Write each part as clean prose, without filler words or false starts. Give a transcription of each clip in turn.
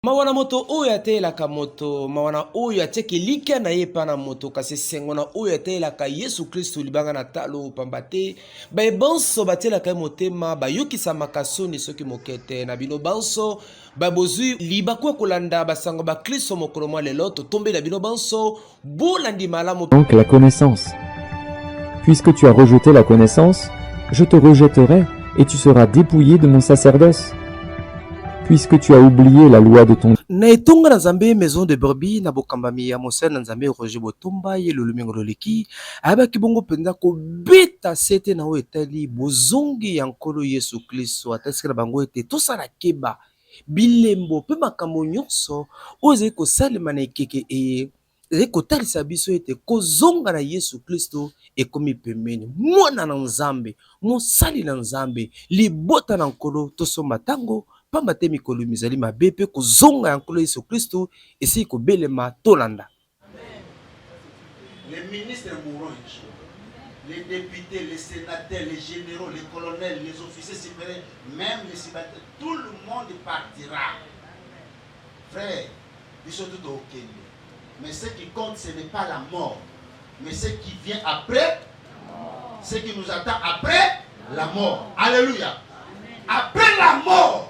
Mawa na moto oyo ateyelaka moto, mawa na oyo atiaka elikya na ye epai na moto, kasi esengo na oyo ateyelaka Yesu Kristu libanga na talo, pamba te baye banso batielaka ye motema bayokisamaka soni soki moke te. Na bino banso baye bozwi libaku ya kolanda basango ba Kristo mokolo mwa lelo, totombeli na bino banso bolandi malamu. Donc la connaissance. Puisque tu as rejeté la connaissance, je te rejetterai et tu seras dépouillé de mon sacerdoce. Puisque tu as oublié la loi de ton Na etonga na Nzambe, Maison de Brebis, na bokambami ya mosali na Nzambe Roger Botomba, ye lolomingo loleki, ayebaki bongo mpenza kobeta sete na oyo etali bozongi ya Nkolo Yesu Klisto. Atalisaki na bango ete tosala keba, bilembo mpe makambo nyonso oyo ezali kosalema na ekeke eye ezali kotalisa biso ete kozonga na Yesu Klisto ekomi pembeni. Mwana na Nzambe, mosali na Nzambe, libota na Nkolo, tosomba ntango, pamba te mikolo mizali mabe mpe kozonga ya Nkolo Yesu Klisto esili kobelema. Tolanda. Les ministres mourront un jour. Les députés, les sénateurs, les généraux, les colonels, les officiers supérieurs, même les subalternes, tout le monde partira. Frère, biso tout okende. Mais ce qui compte, ce n'est pas la mort, mais ce qui vient après, ce qui nous attend après la mort. Alléluia. Après la mort,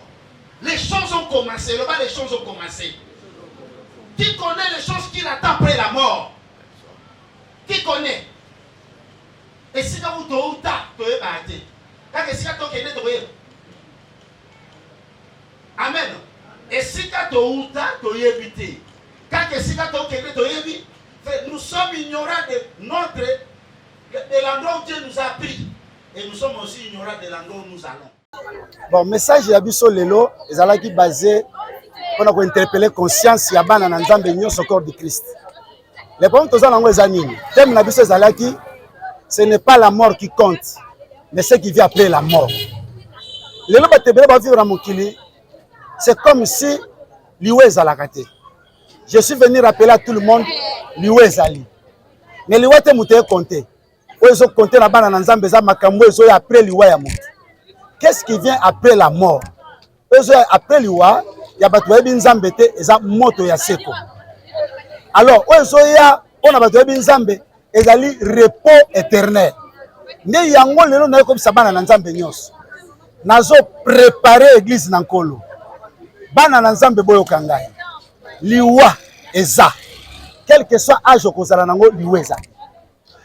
les choses ont commencé. Là-bas, les choses ont commencé. Qui connaît les choses qui l'attend après la mort? Qui connaît? Esika kutu outa toyebaka te, kaka esika tokende tokoyeba. Amen. Esika touta toyebi te, kaka esika tokende toyebi. Nous sommes ignorants de notre de l'endroit où Dieu nous a pris et nous sommes aussi ignorants de l'endroit où nous allons. Bon, message ya biso lelo ezalaki basé mpona kointerpelle conscience ya bana na Nzambe nyonso, corps du Christ. Le problème toza nango eza nini? Thème na biso ezalaki: ce n'est pas la mort qui compte, mais ce qui vient après la mort. Lelo bato ebele bavivre na mokili, c'est comme si liwa ezalaka te. Je suis venu rappeler à tout le monde, liwa ezali, mais liwa te moto ecompte. Oyo ezocompter na bana na Nzambe eza makambo ezoya après liwa ya moto. Qu'est-ce qui vient après la mort? Oyo ezoya après liwa ya bato bayebi Nzambe te eza moto ya seko. Alors oyo ezoya mpona bato bayebi Nzambe ezali repos éternel. Nde yango lelo nayekobisa bana na Nzambe nyonso, nazo préparer église na Nkolo. Bana na Nzambe, boyoka ngai, liwa eza, quel que soit âge okozala nango, liwa eza,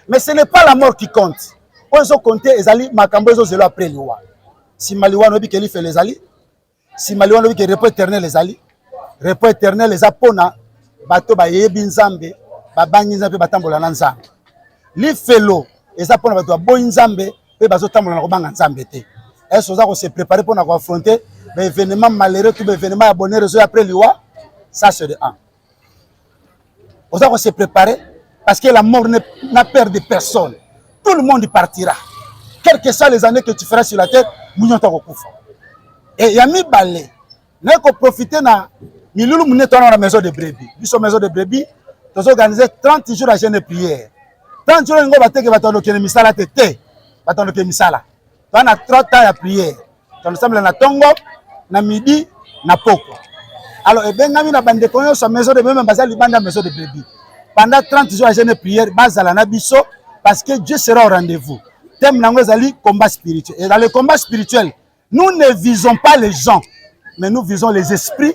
mais ce n'est pas la mort qui compte. Oyo ezocompter ezali makambo ezozela après liwa. Nsima liwa, noyebi ke lifelo ezali. Nsima liwa, noyebi ke repos éternel ezali. Repos éternel eza mpona bato bayebi Nzambe, babangi Nzambe mpe batambola na Nzambe. Lifelo eza mpona bato baboyi Nzambe mpe bazotambola na kobanga Nzambe te. Est oza kose préparer mpona koaffronter baévénement malheureux to baévénement ya bonheur ezoya après liwa? Ça, c'est de un. Oza kose préparer, parce que la mort n'a peur de personne. Tout le monde partira, quelles que soient les années que tu feras sur la terre. Munyonto akokufa. E ya mibale, naye koprofiter na milulu monene towana na Maison de Brebis. Biso Maison de Brebis tozoorganiser 30 jours ya jeûne prière. 30 jours yango bateke bato bandokende misala te te, bato bandokende misala. Toza na 3 temps ya prière: tonosambela na ntongo, na midi, na pokwa. Alors ebengami na bandeko nyonso ya Maison de Brebis baza libanda ya Maison de Brebis, pendant 30 jours ya jeûne prière bazala na biso, parce que Dieu sera au rendez-vous. Thème nango ezali combat spirituel, et dans le combat spirituel, nous ne visons pas les gens, mais nous visons les esprits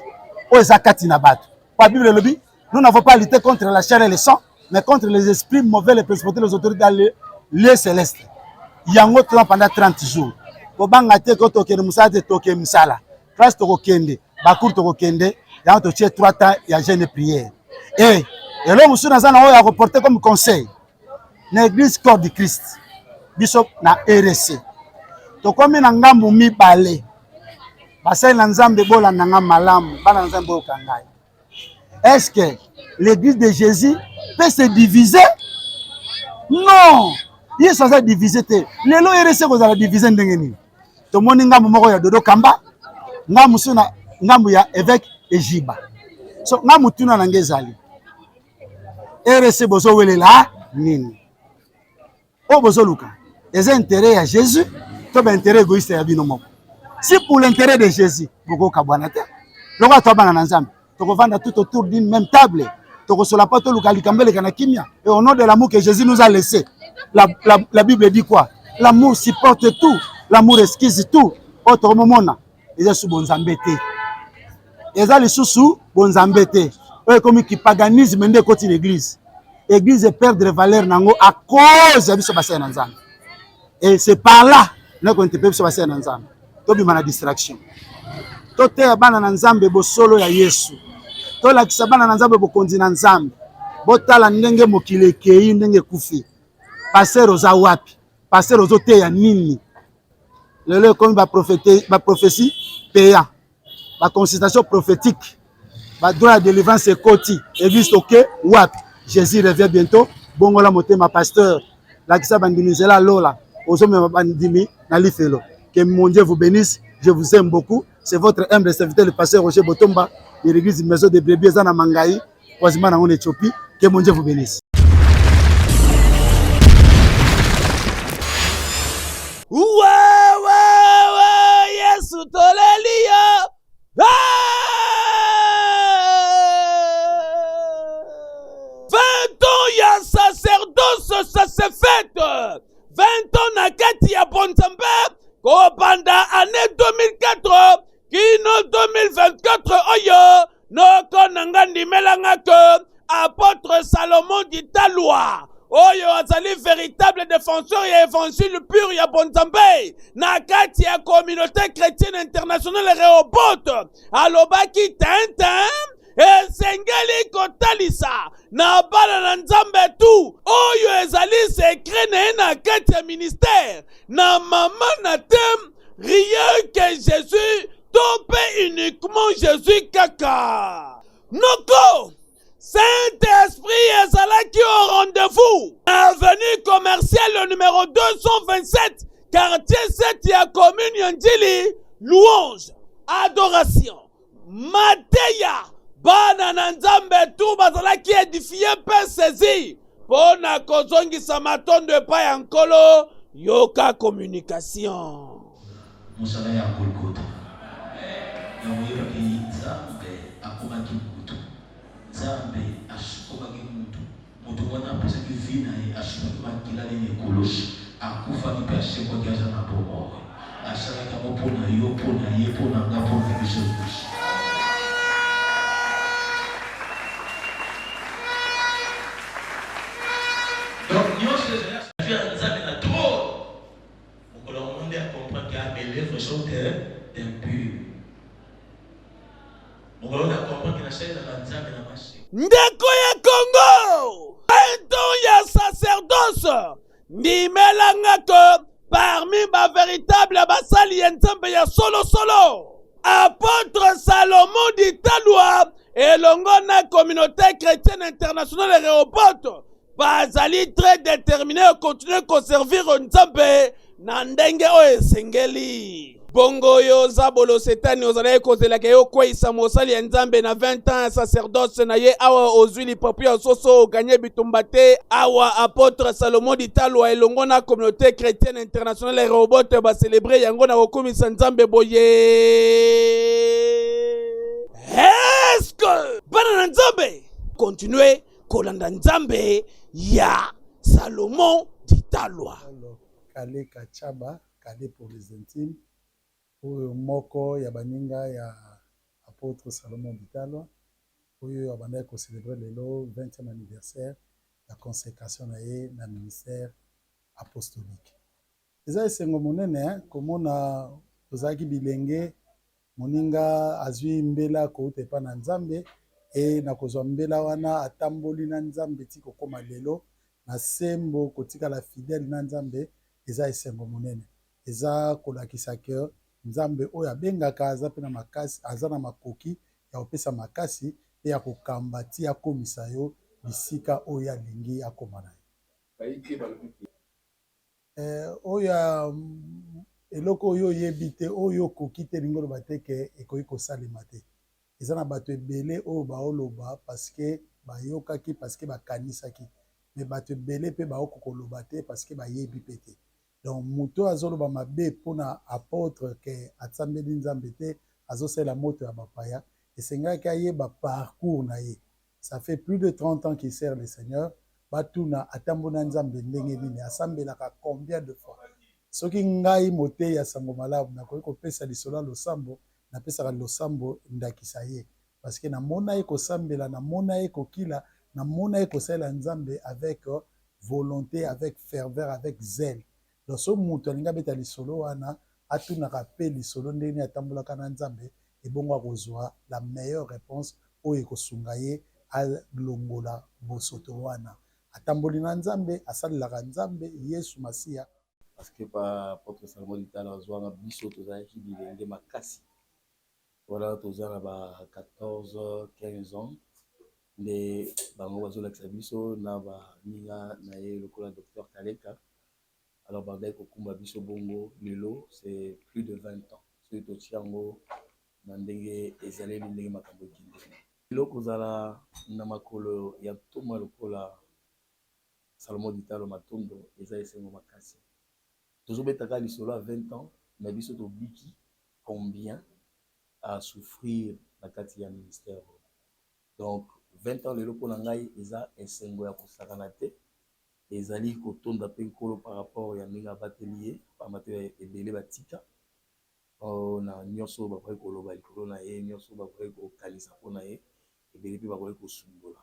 oyo eza kati na bato. Po Bible elobi: nous n'avons pas lutté contre la chair et le sang, mais contre les esprits mauvais, les principautés, les autorités dans le lieu céleste. Yango toza pendant 30 jours. Kobanga te ko tokende mosala te, tokende mosala, classe tokokende, bacours tokokende. Yango totie 3 temps ya jeûne prière. E eloko mosusu naza na oyo ya koporter comme conseil na église Corps du Christ, biso na RC tokomi na ngambu mibale. Basali na Nzambe, bolanda nga malamu. Bana na Nzambe, boyoka ngai. Est-ce que l'église de Jésus peut se diviser? Non, Yesu aza divisé te. Lelo RC kozala divisé ndenge nini? Tomoni ngambu moko ya Dodo Kamba, ngambu mosusu na ngambu ya évêque Ejiba. So nga motuna na nge ezali: RC bozowelela nini? Oyo bozoluka eza intérêt ya Jésus to baintérêt égoïste ya bino moko? Si pour l'intérêt de Jésus, bokokabwana te lokola to bana na Nzambe. Tokovanda tout autour d'une même table. Tokosola pas toluka likambo eleka na kimia. Et au nom de l'amour que Jésus nous a laissé, la, la, la Bible dit quoi? L'amour supporte tout, l'amour excuse tout. Oyo tokomomona eza lisusu bonzambe te, eza lisusu bonzambe te. Oyo ekomi kipaganisme nde ekoti na église. Église eperdre valeur nango à cause ya biso basali na Nzambe. Et c'est par là na kointerpele biso basali na Nzambe, tobima na distraction, toteya bana na Nzambe bosolo ya Yesu, tolakisa bana na Nzambe bokonzi na Nzambe. Botala ndenge mokili ekei, ndenge ekufi. Pasteur oza wapi? Pasteur ozoteya nini? Lelo ekomi baprophétie payant, baconsultation prophétique, badroit ya délivrance ekoti église. Toke wapi? Jésus revient bientôt. Bongola motema, pasteur, lakisa bandimi nzela lola, ozomema bandimi na lifelo. Que mon Dieu vous bénisse, je vous aime beaucoup. C'est votre humble serviteur, le pasteur Roger Botomba de l'église Maison de Brebis eza na Mangayi, croisement nango na Éthiopie. Que mon Dieu vous bénisse. Wewewe, Yesu toleli yo. 20 ans ya sacerdoce, ça se fête. 20 ans na kati ya bonzambe, kobanda année 2004 kino 2024 oyo. Noko na nga, ndimelanga ke apôtre Salomon Ditalwa oyo azali véritable défenseur ya évangile pur ya bonzambe na kati ya Communauté chrétienne internationale Rehoboth, alobaki tintin esengeli kotalisa na bana na Nzambe tu oyo ezali secret na ye na kati ya ministère na mama na thème "Rien que Jésus" to mpe "Uniquement Jésus" kaka. Noko, Saint-Esprit ezalaki au rendez-vous, avenue commerciale numéro 227, quartier 7 ya commune ya Njili. Louange, adoration, mateya, bana na Nzambe tu bazalaki édifiés mpe saisi mpo na kozongisa matondo epai ya Nkolo. Yoka communication. Mosala ya Golgotha yango, oyebaki Nzambe akomaki mutu, Nzambe akomaki mutu. Moto wana apesaki vie na ye, asopaki makila nini ekulusu, akufaki mpe asekwaki, aza na bomoi. Asalaki yango mpo na yo, mpo na ye, mpo na nga, mpo na biso nyonso. Donc nyonso ezali affaire ya Nzambe na trône. Mokolo yango nde acomprendre que ah, mes lèvres sont impures. Mokolo nde acomprendre que nasalelaka Nzambe na maseko. Ndeko ya Congo, 20 ans ya sacerdoce, ndimelanga ke parmi bavéritable basali ya Nzambe ya solosolo, apôtre Salomon Ditalwa elongo na Communauté chrétienne internationale Rehoboth bazali très déterminé continuer koservir Nzambe na ndenge oyo esengeli. Bongo oyo zabolo Setani ozalaki kozelaka ye okweyisa mosali ya Nzambe na 20 ans ya sacerdoce na ye, awa ozwi lipapu ya soso, oganye bitumba te. Awa apôtre Salomo Ditalwa elongo na Communauté chrétienne internationale Rehoboth bacélébrer yango na kokumisa Nzambe boye. Eske bana na Nzambe continue kolanda Nzambe ya Salomon Ditalwa? Alors, Kale Kachaba, Kale pour les intimes, oyo moko ya baninga ya apôtre Salomon Ditalwa, oyo abandaki kocélébrer lelo 20e anniversaire ya consécration na ye na ministère apostolique. Eza esengo monene komona tozalaki bilenge, moninga azwi mbela kouta epai na Nzambe e na kozwa mbela wana atamboli na Nzambe ti kokóma lelo na sembo, kotikala fidèle na Nzambe. Eza esengo monene, eza kolakisa ke Nzambe oyo abengaka aza mpe na makasi, aza na makoki ya kopesa makasi mpe ya kokamba ti akomisa yo bisika oyo alingi akóma na yo. Oyo eloko oyo oyebi te, oyo okoki te, elingi oloba te ke ekoki kosalema te. Eza na bato ebele oyo baoloba parce que bayokaki, parce que bakanisaki, mais bato ebele mpe baokoka koloba te parce que bayebi mpe te. Donc moto oyo azoloba mabe mpona apôtre ke asambeli Nzambe te, azosalela moto ya bapaya. Esengaki ayeba parcours na ye. Ça fait plus de 30 ans qu'il sert le Seigneur. Batuna atamboli na Nzambe ndenge nini, asambelaka combien de fois. Soki ngai moteyi ya sango malamu nakoki kopesa lisolo ya losambo, napesaka losambo ndakisa ye. Parce que namona ye kosambela, namona ye kokila, namona ye kosalela Nzambe avec volonte, avec ferveur, avec zèle. Donc soki mutu alingi abeta lisolo wana, atunaka pe lisolo ndenge nini atambolaka na Nzambe, ebongo akozua la meilleure reponse oyo ekosunga ye alongola bosoto wana. Atamboli na Nzambe, asalelaka Nzambe, Yesu Masiya. Parce que pa apotre Salomon Ditalo azuanga biso tozalaki bilenge makasi wana toza na ba 14 15 ans nde bango bazolakisa biso na baninga na ye lokola docteur Kaleka alors bandaki kokumba biso bongo lelo c'est plus de 20 ans soki totia yango na ndenge ezaleli ndenge makambo ekendeli lelo kozala na makolo ya ntoma lokola Salomon Ditalo Matondo eza esengo makasi. Tozobeta kaka lisolo ya 20 ans mais biso tobiki combien à souffrir na kati ya ministère oyo. Donc 20 ans lelo mpona ngai eza esengo ya kosakana te, ezali kotonda mpe nkolo par rapport ya ndenge abateli ye, pamba te ebele batika na nyonso bakoki koloba likolo na ye, nyonso bakoki kokanisa mpona ye, ebele mpe bakoki kosundola.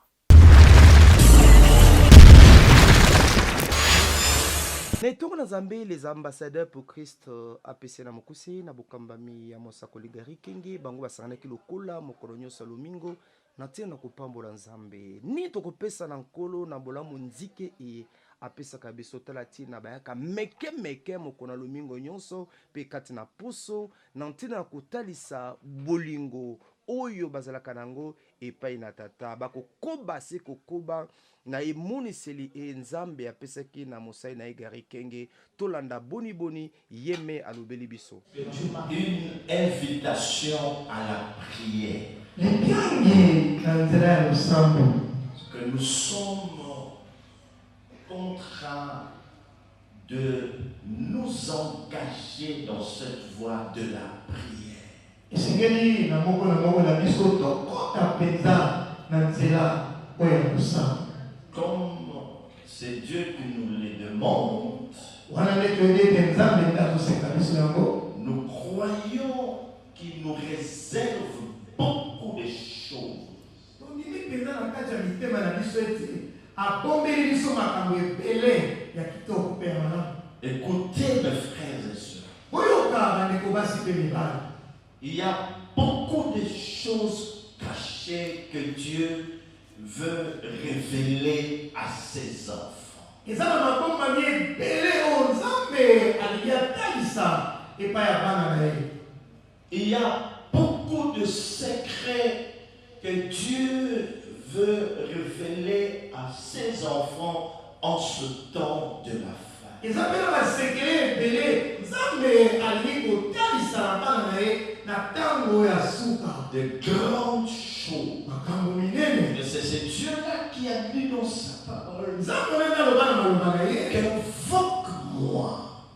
Na etongo na Nzambe, les ambassadeurs pour Christ APC na mokuse na bokambami ya mosakoli Gary Kenge, bango basanganaki lokola mokolo nyonso ya lomingo na ntina na kopambola Nzambe. Nini tokopesa na Nkolo na bolamu nzike eye apesaka biso? Tala ntina bayaka meke meke mokolo na lomingo nyonso mpe kati na poso na ntina ya kotalisa bolingo oyo bazalaka na yango epai na Tata. Bakokoba se kokoba na emoniseli eye Nzambe apesaki na mosali na ye Gary Kenge. Tolanda boni boni ye me alobeli biso. Une invitation à la prière. Libiangi na nzela ya losambo. Que nous sommes contraints de nous engager dans cette voie de la prière. Esengeli na moko na moko na biso tokota mpenza na nzela oyo ya losambo. Comme c'est Dieu qui nous le demande, Wana nde toyebi ete Nzambe nde azosenga biso yango. nous croyons qu'il nous réserve beaucoup de choses. Tondimi mpenza na kati ya mitema na biso ete abombeli biso makambo ebele ya kitoko mpe ya malamu. Écoutez mes frères et sœurs, Boyoka, bandeko basi mpe mibali, il y a beaucoup de choses cachées que Dieu veut révéler à ses enfants. Eza na mabombami ebele oyo Nzambe alingi atalisa epai ya bana na ye. Il y a beaucoup de secrets que Dieu veut révéler à ses enfants en ce temps de la fin. Eza mpe na basekele ebele Nzambe alingi kotalisa na bana na ye na ntango ya suka. De grandes choses. Makambo minene. Mais c'est ce Dieu-là qui a dit dans sa parole: Nzambe wana nde aloba na maloba na ye: Qu'invoque-moi,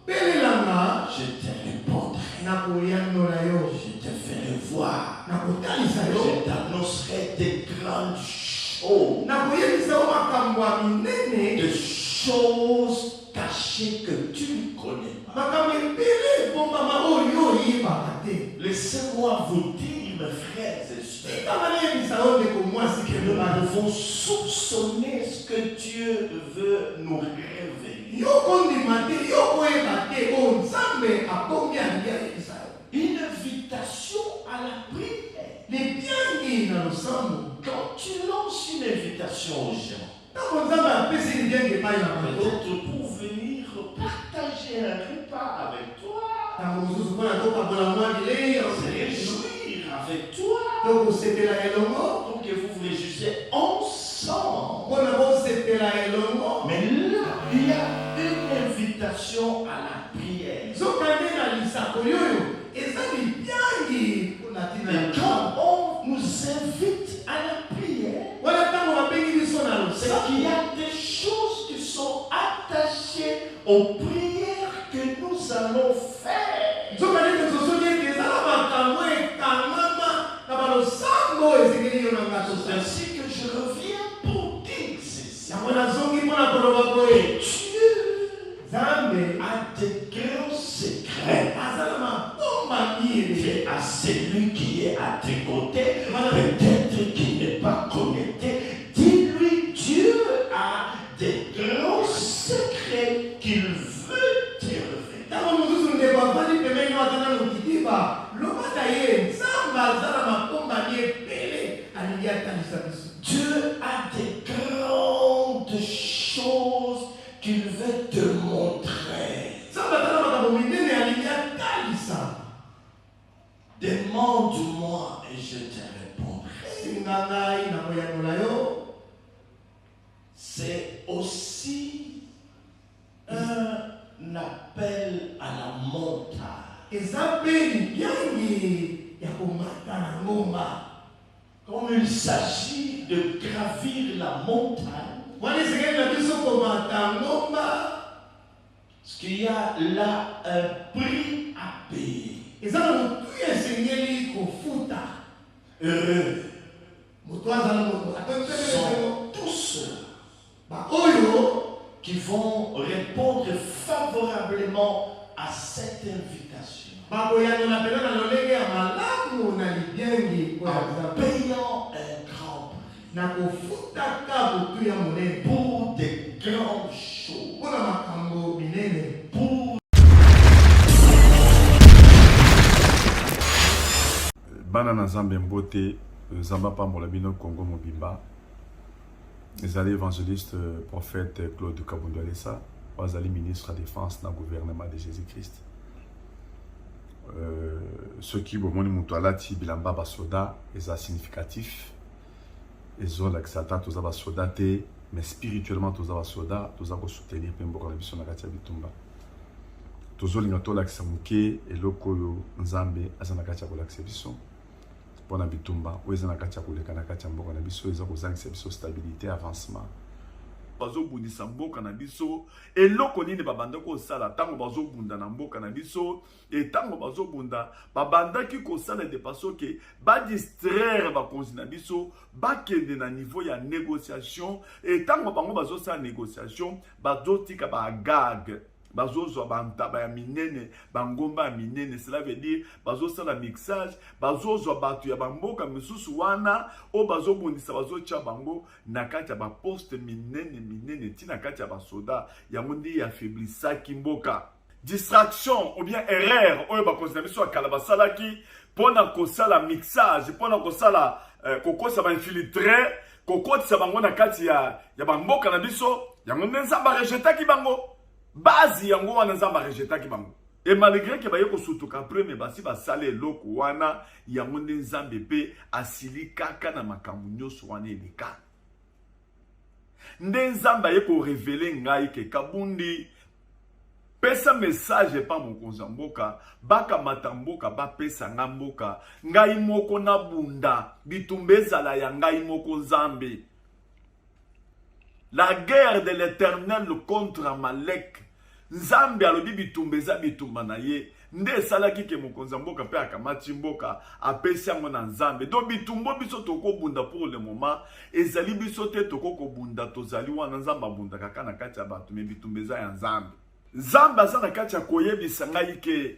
Belelanga, je te répondrai. Nakoyanola yo. Je te ferai voir. Nakotalisa yo. Je t'annoncerai des grandes choses. Nakoyebisa yo makambo ya minene. Des choses cachées que tu ne connais pas. Makambo ebele ebombama oyo yo oyebaka te. Laissez-moi vous dire, mes frères et sœurs, Tikanga nayebisa yo, ndeko mwasi que nous pouvons soupçonner ce que Dieu veut nous révéler. Yo kondima te, yo koyeba te oyo Nzambe abombi alingi ayebisa yo. Une invitation à la prière. Libiangi na losambo. Quand tu lances une invitation aux gens, Ntango Nzambe apesi libiangi epai na bato, peut-être pour venir partager un repas avec toi, ntango mosusu mpona tokabola mwa bilei, se réjouir avec toi, to kosepela elongo, pour que vous vous réjouissiez ensemble. Mpona bosepela elongo. Mais là, il y a une invitation à la prière. Nzokande na lisakoli oyo eza libiangi mpona ntina ya Et quand on nous invite à la prière, wana ntango babengi biso na c'est losambo, qu'il y a des choses qui sont attachées aux prières que nous allons faire. Nzokande tososoli ete eza na makambo ekangama na balosambo. esengeli yo na nga C'est tosala. ainsi que je reviens pour dire ceci. Yango nazongi mpo na koloba boye. Dieu Nzambe a des grands secrets. aza na mabombami ebele. Et à celui qui est à tes côtés, peut-être qu'il n'est pas connecté, dis-lui, Dieu a des grands secrets qu'il veut te révéler. Ntango mosusu ndeko afandi pembeni no aza nano kidiba, loba na ye, Nzambe aza na mabombami ebele alingi atalisa biso. Dieu a des grandes choses qu'il veut te montrer. Nzambe aza na makambo minene alingi atalisa. Demande-moi et je te répondrai. Senga ngai nakoyanola yo. C'est aussi un appel à la montagne. Eza mpe libiangi ya komata na ngomba. Comme il s'agit de gravir la montagne, Wana esengeli na biso komata ngomba, parce qu'il y a là un prix à payer. eza na motuya esengeli kofuta. Heureux Moto azala moto atondi sont tous ceux baoyo qui vont répondre favorablement à cette invitation bakoyanola mpenza na lolenge ya malamu na libiangi oyo ya en Nzambe payant un grand prix na kofutaka motuya monene pour des grandes choses, mpo na makambo minene. pour Bana na Nzambe mbote, Nzambe apambola bino Congo mobimba. Ezali evangeliste prophète Claude Kabundu Alesa, oyo azali ministre ya défense na gouvernement de Jésus-Christ. Soki bomoni moto alati bilamba basoda, eza significatif, ezolakisa ata toza basoda te, mais spirituellement toza basoda, toza kosoutenir mpe mboka na biso na kati ya bitumba. Tozolinga tolakisa moke eloko oyo Nzambe aza na kati ya kolakisa biso mpona bitumba oyo eza na kati ya koleka na kati ya mboka na biso, eza kozangisa biso stabilité, avancement. Bazobundisa mboka na biso, eloko nini babanda kosala ntango bazobunda na mboka na biso? E ntango bazobunda babandaki kosala de façon ke badistraire bakonzi na biso, bakende na niveau ya négociation. E ntango bango bazosala négociation, bazotika bagage, bazozwa bantaba ya minene, bangomba ya minene. Cela veut dire bazosala mixage, bazozwa bato ya bamboka misusu wana oyo bazobundisa, bazotya bango na kati ya baposte minene minene, ti na kati ya basoda. Yango nde affaiblisaki mboka. Distraction ou bien erreur oyo bakonzi na biso ya kala basalaki mpona kosala mixage, mpona kosala kokosa bainfiltre, kokotisa bango na kati ya bamboka na biso, yango nde Nzambe arejetaki bango. Base yango wana Nzambe arejetaki bango. Et malgré que baye kosutuka après, mais basi basala eloko wana, yango nde Nzambe mpe asili kaka na makambo nyonso wana eleka. Nde Nzambe aye korevele ngai ke Kabundi pesa message epa mokonzi ya mboka, bakamata mboka, bapesa nga mboka, ngai moko nabunda bitumba ezala ya ngai moko Nzambe. La guerre de l'Éternel contre Amalek. Nzambe alobi bitumba eza bitumba na ye. Nde esalaki ke mokonzi ya mboka mpe akamati mboka, apesi yango na Nzambe. Donc bitumba biso tokobunda pour le moment ezali biso te tokokobunda, tozali wana Nzambe abundaka kaka na kati ya bato, mais bitumba eza ya Nzambe. Nzambe aza na kati ya koyebisa ngai ke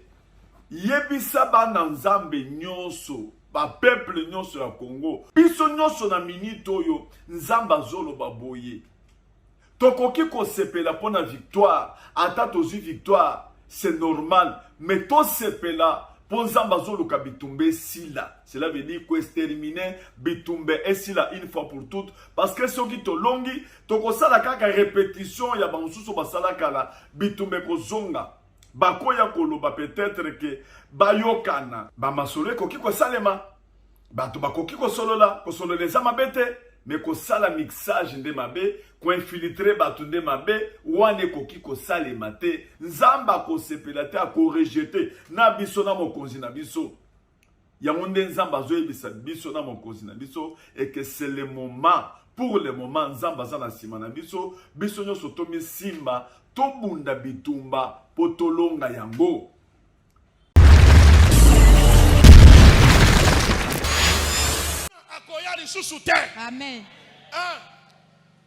yebisa bana Nzambe nyonso, ba peuple nyonso ya Congo, biso nyonso na minute oyo Nzambe azoloba boye. Tokoki kosepela mpona victoire, ata tozwi victoire, c'est normal, mais tosepela mpo Nzambe azoluka bitumba esila. Cela veut dire koexterminer bitumba esila une fois pour toutes, parce que soki tolongi tokosala kaka répétition ya bamosusu basala kala, bitumba ekozonga. Bakoya koloba peut-être ke bayokana, bamasolo ekoki kosalema, bato bakoki kosolola, kosolola eza mabe te, mais kosala mixage nde mabe, koinfiltre bato nde mabe, wana ekoki kosalema te. Nzambe akosepela te, akorejete na biso na mokonzi na biso. Yango nde Nzambe azoyebisa biso na mokonzi na biso et que c'est le moment, pour le moment Nzambe aza na nsima na biso, biso nyonso tomisimba, tobunda bitumba po tolonga yango. Akoya lisusu te. Amen.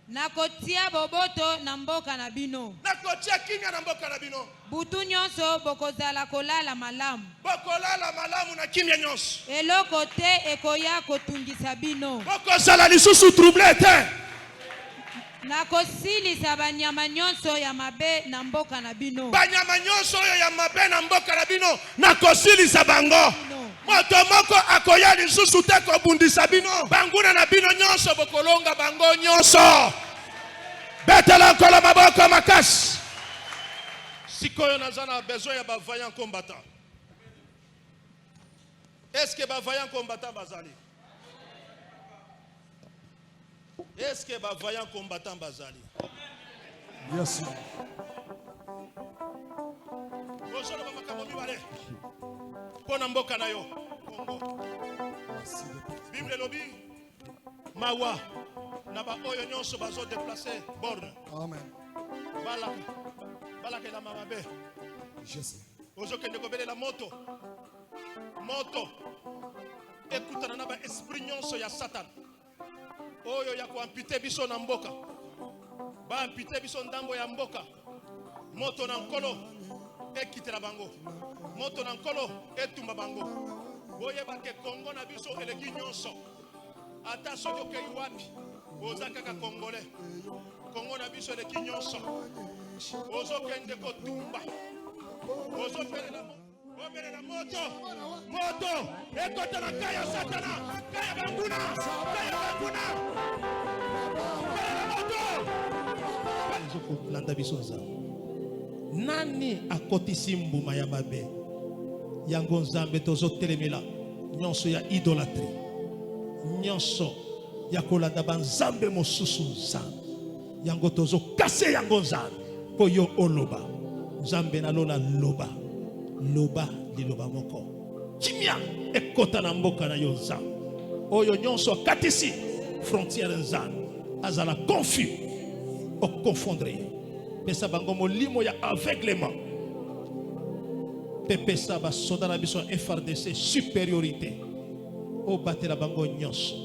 Nakotia boboto na mboka na bino. Nakotia kimia na mboka na bino. Butu nyonso bokozala kolala malamu. Bokolala malamu na kimia nyonso. Eloko te ekoya kotungisa bino. Bokozala lisusu trouble te. Nakosilisa banyama nyonso ya mabe na mboka na bino. Banyama nyonso oyo ya mabe na mboka na bino, nakosilisa bango. Moto moko akoya lisusu te kobundisa bino. Banguna na bino nyonso bokolonga bango nyonso. Betela Nkolo maboko makasi. Sikoyo naza na besoin ya ba vaillant combattant. Est-ce que ba vaillant combattant bazali? Est-ce que ba vaillant combattant bazali? Bien sûr. Ozoloba makambo mibale mpo na mboka na yo Congo. Bible elobi mawa na baoyo nyonso bazo déplacer borne. Amen. Balaka balakelama mabe. Je sais. Ozokende kobelela moto moto ekutana na ba esprit nyonso ya Satan oyo ya koampute biso na mboka, baampute biso ndambo ya mboka. Moto na Nkolo ekitela bango, moto na Nkolo etumba bango. Boyeba ke Kongo na biso eleki nyonso, ata soki okei wapi, oza kaka Congolais. Kongo na biso eleki nyonso, ozokende kotumba, ozopelela Bobelela moto, moto ekota na kaya Satana, kaya banguna, kaya banguna. Belela moto. Ezokolanda biso Nzambe. Nani akotisi mbuma ya mabe? Yango Nzambe tozotelemela nyonso ya idolatrie, nyonso ya kolanda banzambe mosusu Nzambe. Yango tozo kase yango Nzambe po yo oloba. Nzambe na lola loba. Loba liloba moko. Kimia ekota na mboka na yo Nzambe. Oyo nyonso akatisi frontière Nzambe azala confus okonfondre ye. Pesa bango molimo ya aveuglement. Pe pesa basoda na biso ya FRDC superiorité. Obatela bango nyonso.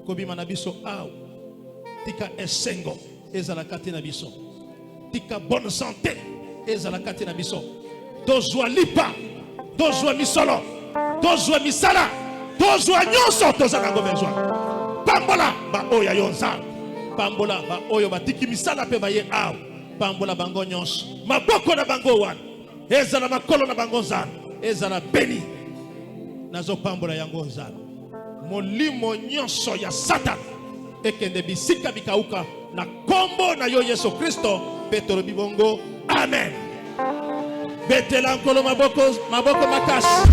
Kobima na biso awa Tika esengo ezala kati na biso. Tika bonne santé ezala kati na biso. Tozwa lipa, tozwa misolo, tozwa misala, tozwa nyonso toza nango besoin. Pambola baoyo ya yo Nzambe. Pambola baoyo batiki misala mpe baye awa. Pambola bango nyonso. Maboko na bango wana ezala makolo na bango Nzambe, ezala beni. Nazopambola yango Nzambe. Molimo nyonso ya Satana ekende bisika bikauka na kombo na yo Yesu Kristo, mpe tolobi bongo amen. Betela Nkolo maboko, maboko makasi.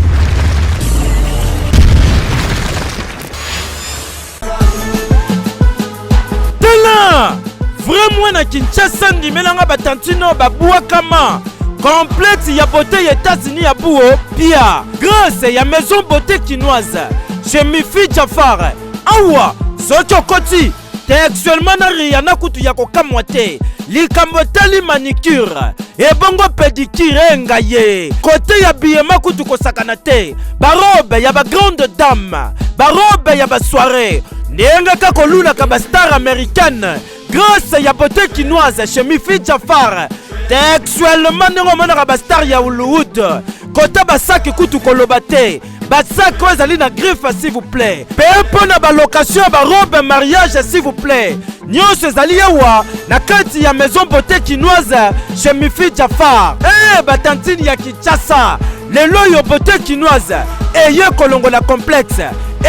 Tala vrai mwana Kinshasa ndimelanga ba tantine babwakama complète ya beauté ya États-Unis ya buo pia grâce ya maison beauté kinoise chez Mifi Jafar awa soki okoti textuellement na Rihanna kutu ya kokamwa te likambo etali manicure ebongo pedicure enga ye kote ya biyema kutu kosakana te barobe ya bagrande dame barobe ya basoiree ndenge kaka olulaka bastar américaine grâce ya beauté kinoise chez Mifi Jafar textuellement ndenge omonaka bastar ya Hollywood kota basaki kutu koloba te basaki oyo ezali na griffe s'il vous plaît mpe mpo na balocation ya barobe mariage s'il vous plaît nyonso ezali awa na kati ya maison beauté kinoise chez Mifi Jafar ee eh, batantine ya Kinshasa lelo oyo beauté kinoise eye kolongola complexe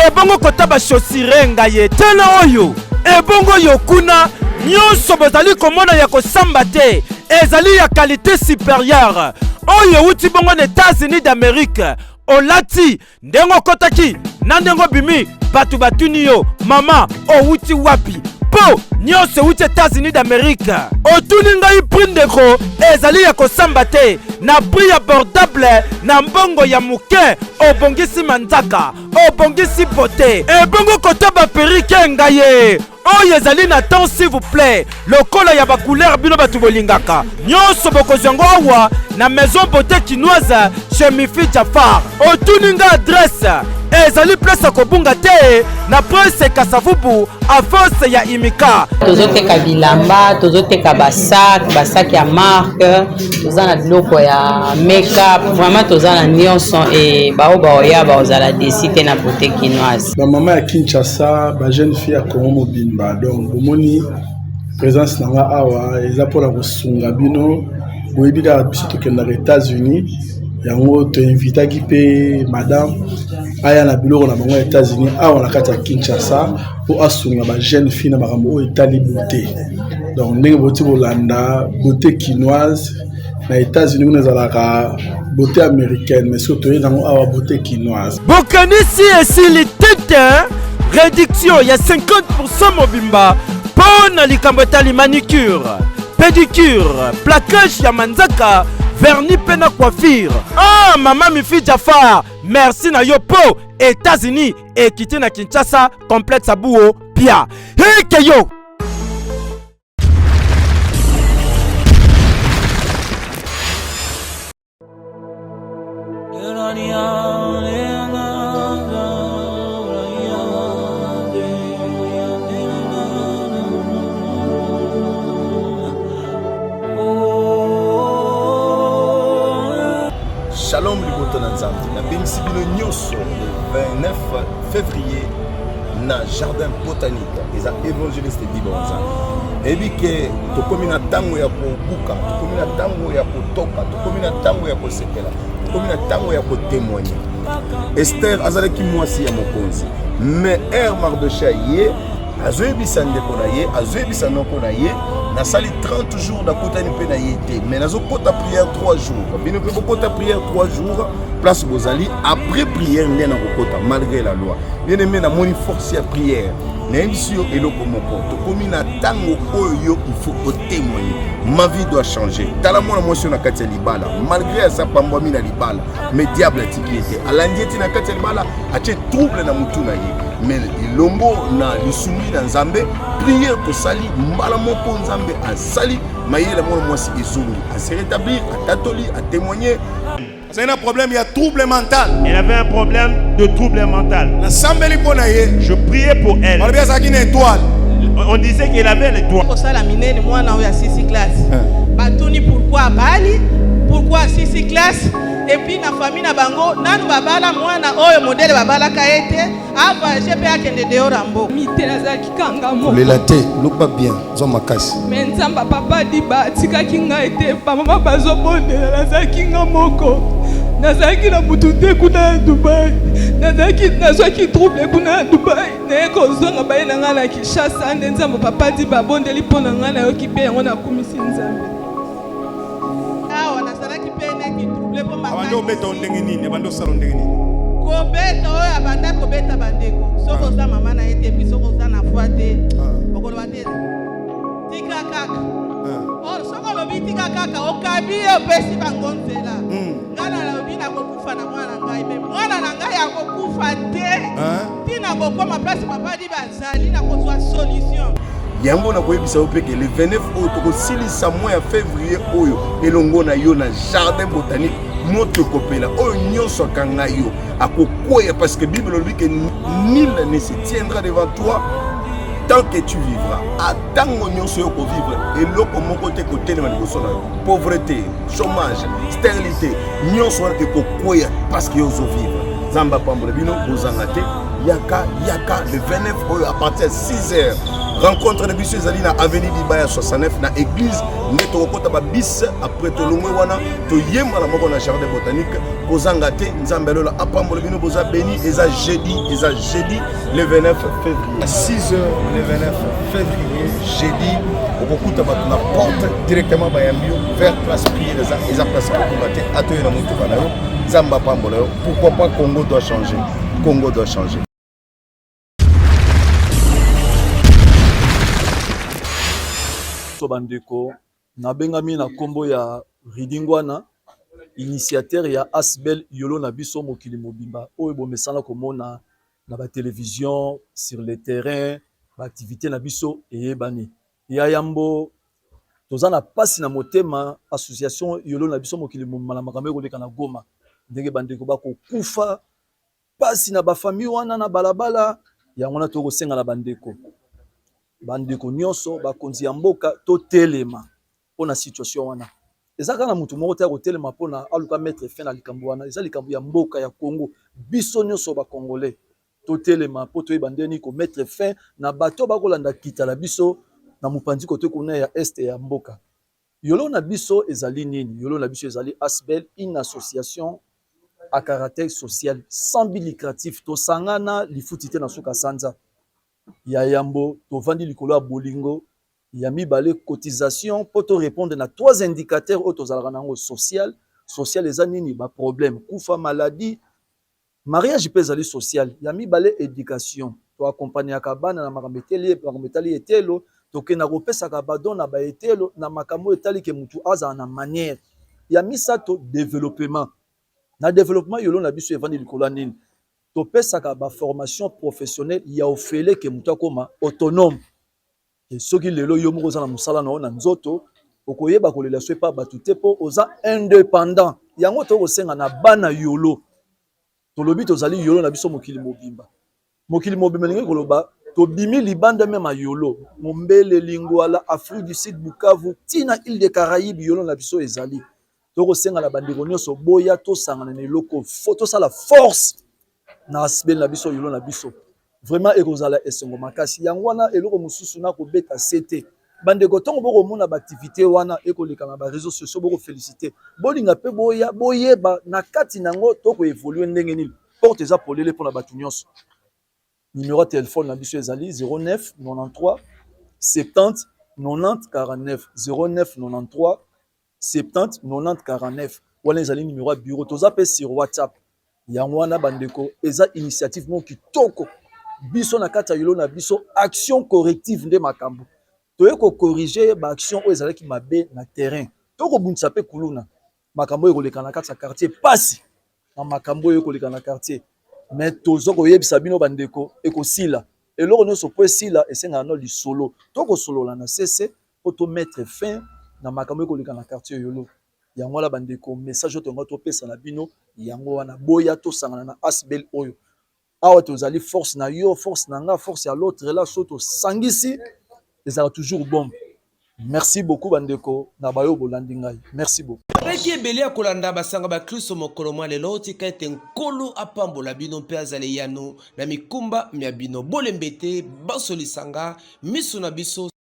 ebongo kota bachaussure ngai etele oyo ebongo yo kuna nyonso bozali komona ya kosamba te ezali ya kalite supérieure oyo euti bongo na États-Unis d'Amérique olati ndenge okotaki na ndenge obimi bato batuni yo mama owuti wapi mpo nyonso ewuti États-Unis d'Amérique otuni ngai prix ndeko ezali ya kosamba te na prix abordable na mbongo ya moke obongisi manzaka obongisi bote ebongo kota baperike ngai ye oyo ezali na temps s'il vous plaît lokola ya bacouleur bino bato bolingaka nyonso bokozwa yango awa na maison beauté kinoise chez Mifi Jafar otuni nga adresse Ezali place ya kobunga te na Prince Kasavubu avance ya Imika. Tozoteka bilamba, tozoteka basak, basak ya marque, toza na biloko ya make-up, vraiment toza na nyonso e bao baoya baozala desi te na beauté kinoise. Ba mama ya Kinshasa, ba jeune fille ya Congo mobimba, donc bomoni présence na nga awa eza mpona kosunga bino. Boyebi kaka biso tokendaka États-Unis, yango toinvitaki mpe madame aya na biloko na bango ya États-Unis awa na kati ya Kinshasa mpo asunga ba jeune fille na makambo oyo etali beauté. Donc ndenge boti kolanda beauté kinoise na États-Unis kuna ezalaka beauté américaine, mais soki toye nango awa beauté kinoise. Bokanisi esili tete réduction ya 50% mobimba mpo na likambo etali manicure, pedicure, plaquage ya manzaka, vernis mpe na coiffure. Ah, mama Mifi Jafar, merci na yo mpo États-Unis ekiti na Kinshasa, complexe Abuo Pia. Heke yo! Shalom libota na Nzambe, nabengisi bino nyonso le 29 février na jardin botanique. Eza évangéliste Bibo Nzambe. Nayebi ke tokomi na ntango ya kobuka, tokomi na ntango ya kotoka, tokomi na ntango ya kosepela, tokomi na ntango ya kotemoigne. Esther azalaki mwasi ya mokonzi, mais er Mardochée ye azoyebisa ndeko na ye, azoyebisa noko na ye, nasali 30 jours nakutani mpe na ye te, mais nazokota prière 3 jours. Bino mpe bokota prière 3 jours place bozali, après prière nde nakokota malgré la loi. Bien aimé, namoni force ya prière. Nayebisi yo eloko moko, tokomi na ntango oyo yo il faut otémoigner. Ma vie doit changer. Tala mwana mwasi oyo na kati ya libala, malgré aza pambwami na libala, mais diable atiki ye te, alandi ye ti na kati ya libala, atie trouble na mutu na ye. Mais elongo na lisungi na Nzambe, prière tosali mbala moko, Nzambe asali mayele, mwana mwasi ezongi, ase rétablir, atatoli, atémoigner. Azali na problème ya trouble mental. Elle avait un problème de trouble mental. Nasambeli mpo na ye. Je priais pour elle. Balobi azalaki na étoile. On disait qu'elle avait l'étoile. Kosala minene mwana oyo asisi classe. Batuni pourquoi abali, pourquoi asisi classe. Et puis na famille na bango nanu babala mwana oyo modèle babalaka ye te, avoyage mpe akende dehors ya mboka. Mite nazalaki kanga moko. Kolela te, loba bien, zwa makasi. Me Nzambe papa Diba atikaki ngai te, bamama bazobondela, nazalaki nga moko, nazalaki na mutu te kuna ya Dubai, nazalaki nazwaki trouble kuna ya Dubai, naye kozonga baye na ngai na Kinshasa, nde Nzambe papa Diba abondeli mpo na ngai, nayoki mpe yango, nakumisi Nzambe. Awa nazalaki mpe neti trouble mpo Abandi obeta yo ndenge nini? Abandi osala ndenge nini? Kobeta oyo abanda kobeta bandeko, soki oza mama na ye te, epi soki oza na foi te, okoloba te tika kaka. Or soki olobi tika kaka, okabi ye, opesi bango nzela. Ngai nalobi nakokufa na mwana na ngai, me mwana na ngai akokufa te ntina kokoma place papa di bazali na kozwa solution. Yango nakoyebisa yo mpe ke le 29 oyo tokosilisa mois ya février oyo elongo na yo na jardin botanique, moto ekopela, oyo nyonso akanga yo akokweya, parce que Bible elobi ke nul ne se tiendra devant toi tant que tu vivras. Atango nyonso yo kovivre, eloko moko te kotelema liboso na yo. Pauvreté, chômage, stérilité, nyonso wana ekokweya parce que yo ozovivre. Nzambe apambola bino, bozanga te. Yaka, yaka le 29 oyo à partir ya 6 heures. Rencontre na biso ezali na avenue Dibaya 69 na église nde tokokota ba bis après tolongwe wana toyemba na moko na jardin botanique. Kozanga te, Nzambe alola apambola bino, boza béni. Eza jeudi, eza jeudi le 29 février 6 heures, le 29 février jeudi, okokuta bato na porte directement, bayambi yo vers place prière. Eza, eza place kokunga te, atoye na motuka na yo. Nzambe apambola yo. Pourquoi pas, Congo doit changer, Congo doit changer. So bandeko, nabengami na nkombo ya Ridi Ngwana, initiateur ya Asbel Yolo na biso mokili mobimba oyo bomesana komona na ba television sur le terrain, ba activité na biso eyebani. Ya yambo, toza na pasi na motema, association Yolo na biso mokili mobimba na makambo ekoleka na Goma, ndenge bandeko bakokufa. Pasi na ba famille wana na balabala. Yango wana tokosenga na bandeko, bandeko nyonso, bakonzi ya mboka totelema mpo na situation wana. Eza kaka na motu moko te ya kotelema mpo na aluka mettre fin na likambo wana. Eza likambo ya mboka ya Congo. Biso nyonso ba Congolais totelema mpo toyeba ndenge nini ko mettre fin na bato bakolanda kita na biso na mopanzi kote kuna ya est ya mboka. Yolo na biso ezali nini? Yolo na biso ezali ASBL, une association à caractère social sans but lucratif. Tosangana lifuti te na suka sanza. Ya yambo tovandi likolo ya bolingo, ya mibale cotisation mpo to répondre na trois indicateurs oyo tozalaka na yango social. Social eza nini? Ba problème, kufa, maladie, Mariage pe ezali social. Ya mibale education. To accompagnaka bana na makambo eteli makambo etali eteyelo, tokenda kopesaka ba don na ba eteyelo na makambo oyo etali ke mutu azala na manière. Ya misato developpement. Na developpement yolo na biso evandi likolo ya nini? Topesaka ba formation professionnelle ya ofele ke mutu akoma autonome. Ke soki lelo yo moko oza na mosala na yo na nzoto, okoyeba kolela so epa bato te mpo oza independant. Yango tokoki kosenga na bana yolo. Tolobi tozali yolo na biso mokili mobimba. Mokili mobimba elingi koloba tobimi libanda meme ya yolo, Mombele, Lingwala, Afrique du Sud, Bukavu, ti na ile de Caraïbes yolo na biso ezali. Tokosenga na bandeko nyonso boya tosangana na eloko, tosala force na asbl na biso yolo na biso. Vraiment ekozala esengo makasi. Yango wana eloko mosusu na kobeta sete. Bandeko ntango bokomona ba activité wana ekoleka na ba réseaux sociaux boko féliciter. Bolinga pe boya boyeba na kati na yango toko évoluer ndenge nini. Porte eza polele mpona bato nyonso. Numero ya telefone na biso ezali 09 93 70 90 49 09 93 70 90 49 wana ezali numero ya bureau. Toza pe sur WhatsApp. Yango wana bandeko, eza initiative moko kitoko. Biso na kati ya yolo na biso action corrective nde makambo. Toye ko corriger ba action oyo ezalaki mabe na terrain. Tokobundisa pe kuluna. Makambo oyo ekoleka na kati ya quartier pasi na makambo oyo ekoleka na quartier. Mais tozo koyebisa bino bandeko ekosila. Eloko nyonso po esila esengaka no lisolo. Tokosolola na sese po to mettre fin na makambo ekoleka na quartier yolo. Yango wana bandeko, message oyo tonga topesa na bino yango wana, boya tosangana na asbl oyo. Awa tozali force na yo, force na nga, force ya l'autre là, so tosangisi ezala toujours bombe. Merci beaucoup bandeko na bayo bolandi ngai. Merci beaucoup. Bapeki ebele ya kolanda basanga ba Kristo mokolo mwa lelo. Tika ete Nkolo apambola bino mpe azala eyano na mikumba mya bino. Bolembe te, banso lisanga, miso na biso.